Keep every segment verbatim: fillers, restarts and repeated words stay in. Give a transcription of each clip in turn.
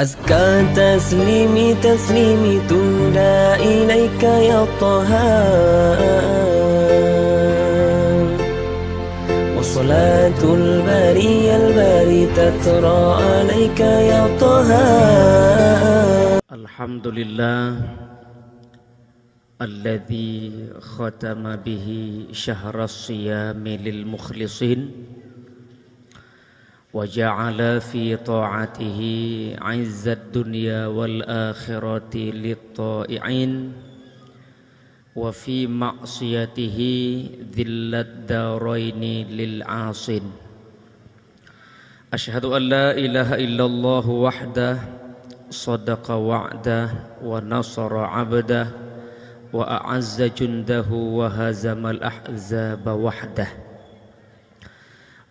أزكى تسليمي تسليمي تهدى إليك يا طه. وصلاة الباري الباري تترى عليك يا طه. الحمد لله الذي ختم به شهر الصيام للمخلصين، وجعل في طاعته عز الدنيا والآخرة للطائعين، وفي معصيته ذل الدارين للعاصين. أشهد أن لا إله إلا الله وحده صدق وعده ونصر عبده وأعز جنده وهزم الأحزاب وحده.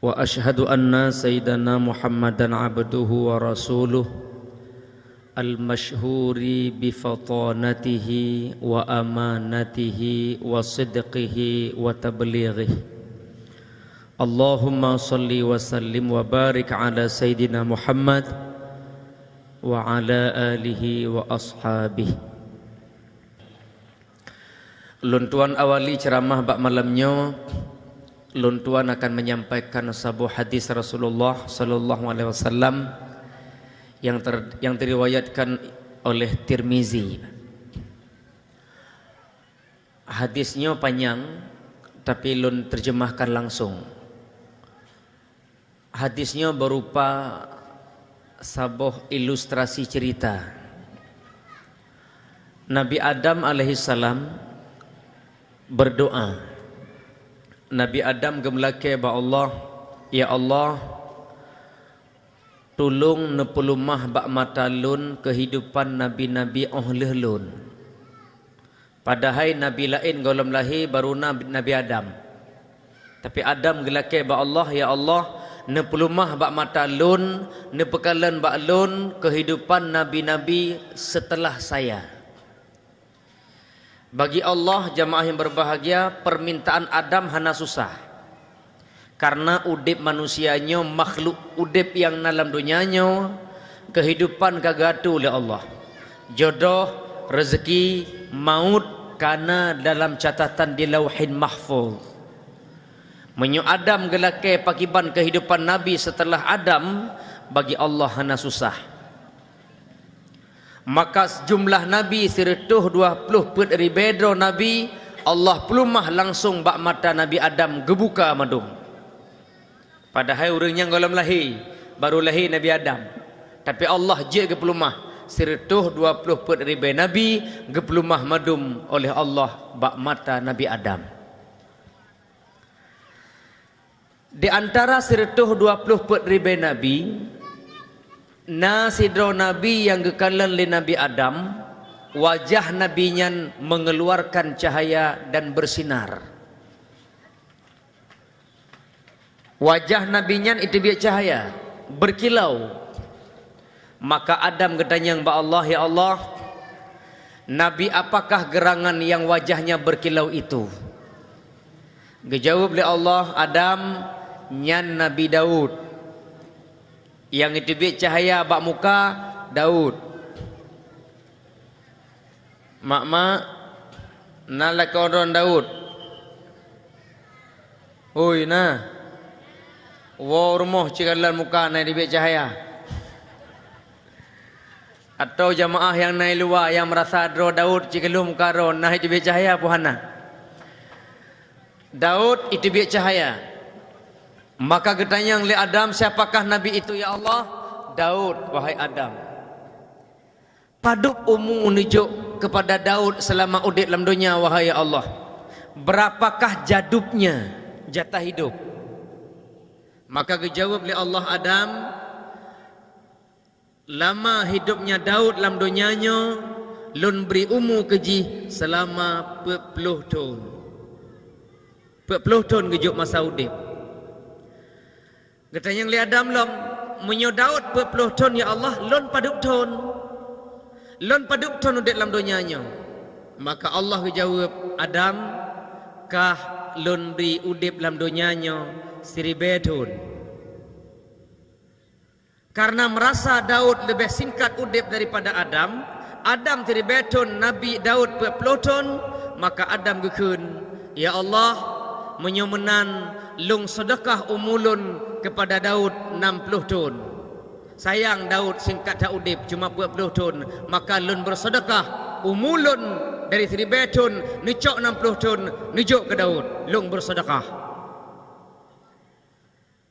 وأشهد أن سيدنا محمدا عبده ورسوله المشهور بفطانته وأمانته وصدقه وتبليغه. اللهم صل وسلم وبارك على سيدنا محمد وعلى آله وأصحابه. Lôn tuan awali ceuramah bak malam nyoe, lôn tuan akan menyampaikan saboh hadis Rasulullah sallallahu alaihi wasallam yang ter-, yang diriwayatkan oleh Tirmizi. Hadis nyoe panyang, tapi lôn terjemahkan langsung. Hadis nyoe berupa saboh ilustrasi cerita. Nabi Adam alaihissalam berdoa. Nabi Adam geumeulakée bak Allah, "Ya Allah, tulông neupeulumah bak mata lôn keuhidupan nabi-nabi óh lheueh lôn." Padahai nabi laén gohlom lahé barô na Nabi Adam. Tapi Adam geulakée bak Allah, "Ya Allah, neupeulumah bak mata lôn, neupeukalon bak lôn keuhidupan nabi-nabi seuteulah saya." Bagi Allah, jamaah yang berbahagia, permintaan Adam hana susah. Karena udeb manusia nyoe makhluk udeb nyang na lam donya nyoe, keuhidupan ka geuatoe lé Allah. Jodoh, reuzeuki, maut ka na dalam catatan di Lauhin Mahfuz. Meunyoe Adam geulakée pakiban keuhidupan nabi seuteulah Adam, bagi Allah hana susah. Maka jumlah nabi sireutôh dua ploh peuet ribée droe nabi, Allah peulumah langsong bak mata Nabi Adam geubuka mandum. Padahai ureuëng nyan gohlom lahé, barô lahé Nabi Adam. Tapi Allah jeuet geupeulumah, sireutôh dua ploh peuet ribée nabi geupeulumah mandum oleh Allah bak mata Nabi Adam. Di antara sireutôh dua ploh peuet ribée nabi, na sidroe nabi nyang geukalon lé Nabi Adam, wajah nabi nyan mengeluarkan cahaya dan bersinar. Wajah nabi nyan iteubiet cahaya, berkilau. Maka Adam geutanyong bak Allah, "Ya Allah, nabi apakah geurangan nyang wajahnya berkilau itu?" Geujaweueb lé Allah, "Adam, nyan Nabi Daud. Nyang iteubiet cahya bak muka, Daud." Mak-mak, na lakoe droen Daud? Ui, na. Woe rumoh cit kalon muka na iteubiet cahya. Atawa jamaah nyang na i luwa nyang meurasa droe Daud cit kalon muka droe na iteubiet cahya peue hana? Daud iteubiet cahya. Maka geutanyong lé Adam, "Siapakah nabi itu, ya Allah?" "Daud, wahai Adam." "Padub umu neujok keupada Daud seulama udeb lam donya, wahai ya Allah? Beurapakah jadubnya, jatah hidup?" Maka geujaweueb lé Allah Adam, "Lama hidupnya Daud lam donya nyoe, lôn bri umu keu jih seulama peuet ploh thon." Peuet ploh thon geujok masa udeb. Geutanyong lé Adam lom, "Meunyoe Daud peuet ploh thon, ya Allah, lôn padub thon? Lôn padub thon udeb lam donya nyoe?" Maka Allah geujaweueb, "Adam, kah lôn bri udeb lam donya nyoe siribée thon." Karena merasa Daud leubeh singkat udeb daripada Adam, Adam siribée thon, Nabi Daud peuet ploh thon, maka Adam geukheun, "Ya Allah, meunyoe meunan, lôn seudeukah umu lôn keupada Daud nam ploh thon. Sayang Daud singkat that udeb, cuma peuet ploh thon, maka lôn beuseudeukah umu lôn dari siribée thon neucok nam ploh thon neujok keu Daud, lôn beuseudeukah."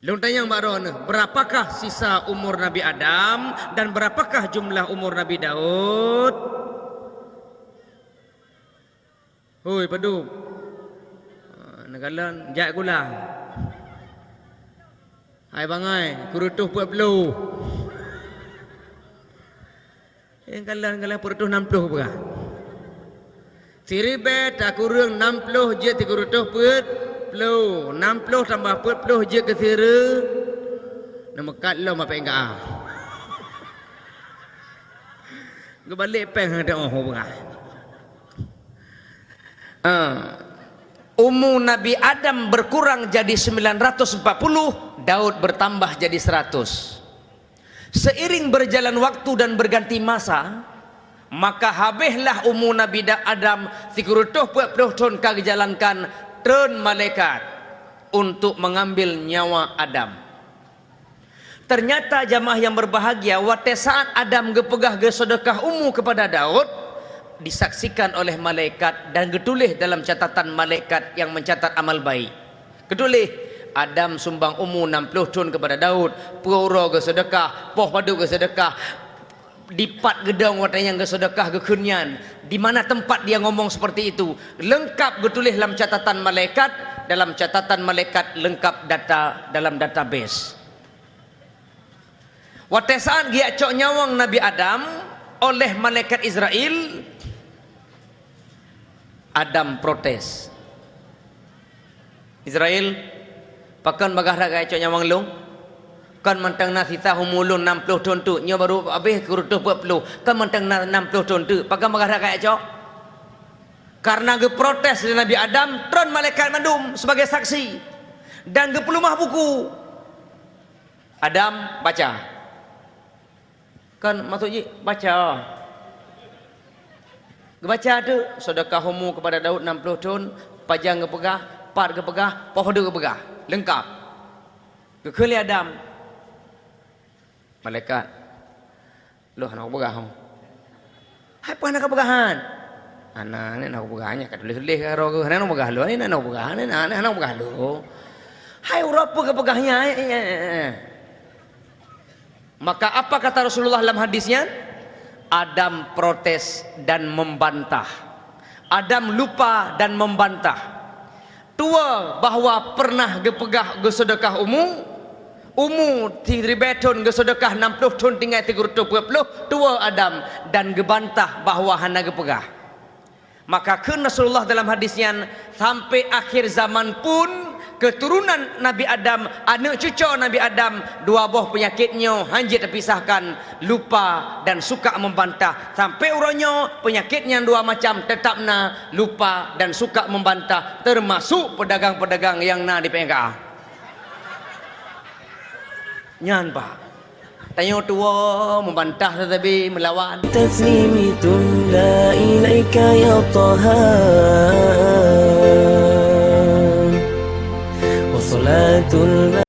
Lôn tanyong bak droeneuh, berapakah sisa umur Nabi Adam dan berapakah jumlah umur Nabi Daud? Hoi, padub. Ah, neukalon, jak gula. Hai bangai, keu reutôh peuet ploh. Eh, kalon, kalon peuet reutôh nam ploh peugah. Siribée takureueng nam ploh jeuet sikureutoh peuet ploh. Nam ploh tambah peuet ploh jeuet keu sireue. Neumeukat lom apek enggak ah. Geubalek péng teuoh peugah. Ah. Umu Nabi Adam berkurang jadi sembilan ratus empat puluh, Daud bertambah jadi seratus. Seiring berjalan waktu dan berganti masa, maka habéhlah umu Nabi Da-, Adam sikureutoh peuet ploh thon ka geujalankan treun malaikat untuk mengambil nyawa Adam. Ternyata jamaah yang berbahagia, watée saat Adam geupeugah geuseudeukah umu kepada Daud, disaksikan oleh malaikat dan geutuléh dalam catatan malaikat yang mencatat amal baik. Geutuléh, Adam sumbang umu nam ploh thon kepada Daud, peue uroe geuseudeukah, poh padub geuseudeukah, dipat geudong watée nyang geuseudeukah geukheun nyan, di mana tempat dia ngomong seperti itu, leungkap geutuléh lam catatan malaikat, dalam catatan malaikat leungkap data dalam database. Watée saat geujak cok nyawöng Nabi Adam oleh malaikat Israel, Adam protes. Israel, pakon bagaih that kajak cok nyawöng lôn? Kon mantong na sisa umu lôn nam ploh thon teuk, nyoe barô habéh sikureutoh peuet ploh, kon mantong na nam ploh thon teuk, pakon bagaih that kajak cok? Karena geuprotes lé Nabi Adam, treun malaikat mandum sebagai saksi dan geupeuleumah buku. Adam, baca. Kan maksud jih, baca. Geubaca tu, seudeukah umu keupada Daud nam ploh thon, pajan geupeugah, pat geupeugah, poh padub geupeugah. Leungkap. Geukheun lé Adam. Malaikat. Lôn hana kupeugah. Hai peue hana kapeugah nyan? Hana, nyan hana kupeugah nyan, ka tuléh-tuléh ka droe keuh. Hana kupeugah lôn, nyan hana kupeugah, nyan hana kupeugah lôn. Hai uroe peue kapeugah nyan? Eh, eh, eh, eh. Maka apa kata Rasulullah dalam hadis nyan? Adam protes dan membantah. Adam lupa dan membantah. Tuwoe bahwa pernah geupeugah geuseudeukah umu, umu siribée thon geuseudeukah nam ploh thon tinggai sikureutoh peuet ploh, tuwoe Adam dan geubantah bahwa hana geupeugah. Maka kheun Rasulullah dalam hadis nyan, sampai akhir zaman pun keuturonan Nabi Adam, aneuëk cucoe Nabi Adam, dua boh peunyakét nyoe hana jeuet teupisahkan, lupa dan suka membantah. Sampai uroe nyoe peunyakét nyang dua macam teutap na, lupa dan suka membantah, teumasuk peudagang-peudagang nyang na di P N K A. Nyan, Pak. Tanyoe tuwoe meubantah teutabé meulawan. تسليمة إليك يا طه. وصلاة